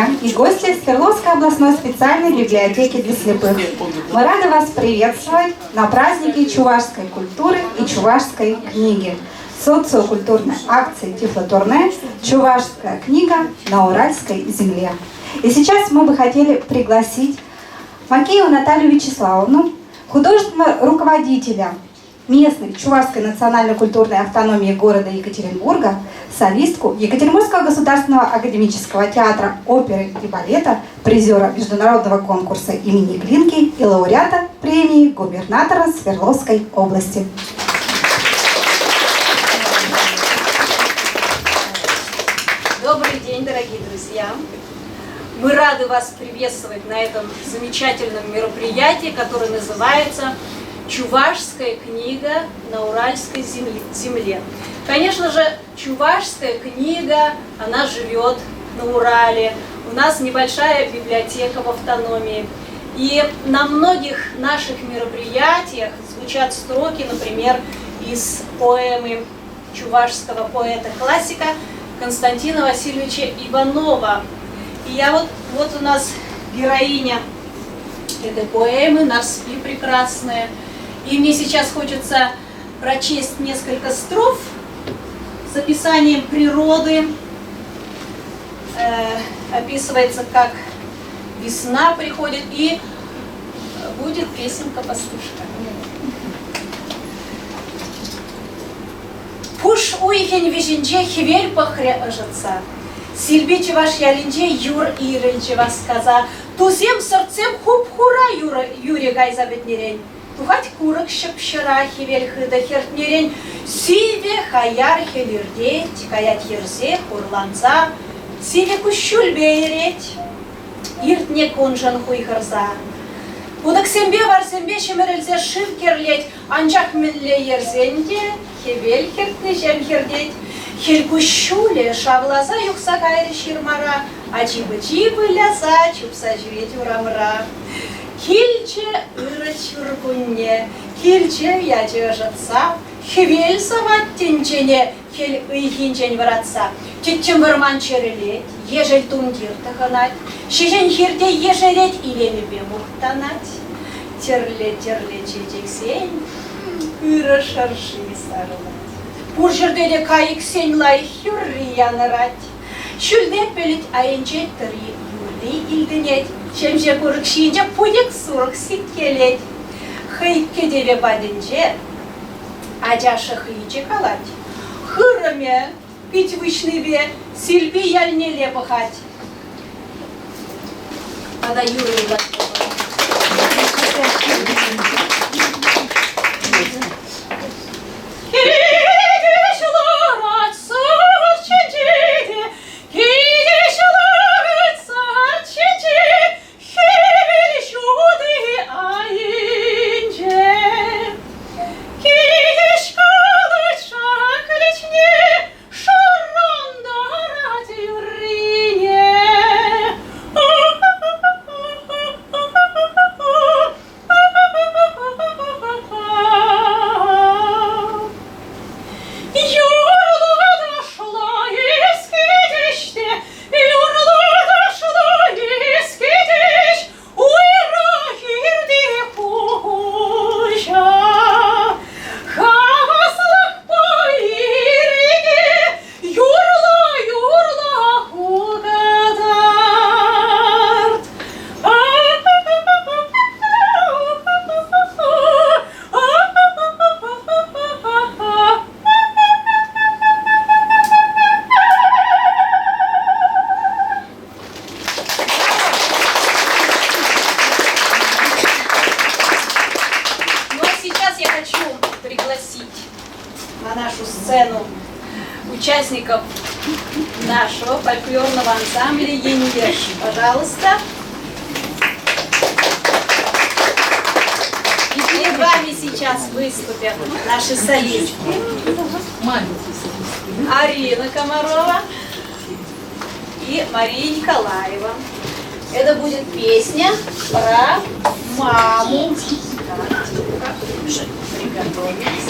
Друзья и гости Свердловской областной специальной библиотеки для слепых! Мы рады вас приветствовать на празднике чувашской культуры и чувашской книги социокультурной акции Тифлотурне «Чувашская книга на Уральской земле». И сейчас мы бы хотели пригласить Макееву Наталью Вячеславовну, художественного руководителя местной Чувашской национально-культурной автономии города Екатеринбурга, солистку Екатеринбургского государственного академического театра оперы и балета, призера международного конкурса имени Глинки и лауреата премии губернатора Свердловской области. Добрый день, дорогие друзья! Мы рады вас приветствовать на этом замечательном мероприятии, которое называется «Чувашская книга на Уральской земле». Конечно же, чувашская книга, она живет на Урале. У нас небольшая библиотека в автономии. И на многих наших мероприятиях звучат строки, например, из поэмы чувашского поэта-классика Константина Васильевича Иванова. И я вот, вот у нас героиня этой поэмы «Нарспи прекрасная». И мне сейчас хочется прочесть несколько строф с описанием природы. Описывается, как весна приходит, и будет песенка пастушка. Пуш уйӑхӗн вӗҫӗнче хӗвел пӑхрӗ ӑшӑтса. Силпи чӑваш ялӗнче юр ирӗлчӗ васкаса. Тусем-сӑртсем хуп-хура юрӗ кайса пӗтнӗрен. Тухать курӑк ҫӑп-ҫӑра хӗвел хытӑ хӗртнӗрен. Сивӗ хаяр хӗл иртет, каять йӗрсе, хурланса. Сивӗ куҫҫульпе йӗрет. Иртнӗ куншӑн хуйхӑрса. Путӑксемпе варсемпе ҫӗмӗрӗлсе шыв кӗрлет, анчах мӗнле йӗрсен те хӗвел хӗртнӗҫем хӗртет. Хӗл куҫҫулӗ шавласа юхса кайрӗ ҫырмара, ачи-пӑчи выляса чупса ҫӳрет урамра. Килчӗ ырӑ ҫуркунне, килчӗ ячӗ ӑшӑтса, хӗвел сӑвать тӗнчене хӗл ыйхинчен вӑратса. Тӗттӗм вӑрман чӗрӗлет, ешӗл тумтир тӑхӑнать, ҫеҫен хирте ешерет илемӗпе мухтанать. Тӗрлӗ-тӗрлӗ чечексен ырӑ шӑрши сарӑлать. Пур ҫӗрте те кайӑксен лайӑх юрри янӑрать. Ҫӳлте пӗлӗт айӗнче тӑри юрри илтӗнет, ҫемҫе курӑк ҫинче путек сурӑх сиккелет. Хӑй кӗтӗвӗ патӗнче ача шӑхличӗ калать. Хырӑмӗ пит выҫнипе Силпи ялнелле пӑхать. Тата юрӑ юрлать. Килӗш ларать сӑрт ҫинче те, килӗш ларать сӑрт ҫинче, Хӗвел ҫути айӗнче. Килӗш калать шакличне, шӑрантарать юррине. Юрлӑ ташла эс кӗтеҫ те, юрлӑ ташла эс кӗтеҫ, уйра хирте хуҫа. Хаваслӑхпа ирӗке юрла-юрла ху кӑтарт. Ну а сейчас я хочу пригласить на нашу сцену участников нашего фольклорного ансамбля «Ендеш». Пожалуйста. И перед вами сейчас выступят наши солистки. Арина Комарова и Мария Николаева. Это будет песня про маму. Так, тихо, приготовились.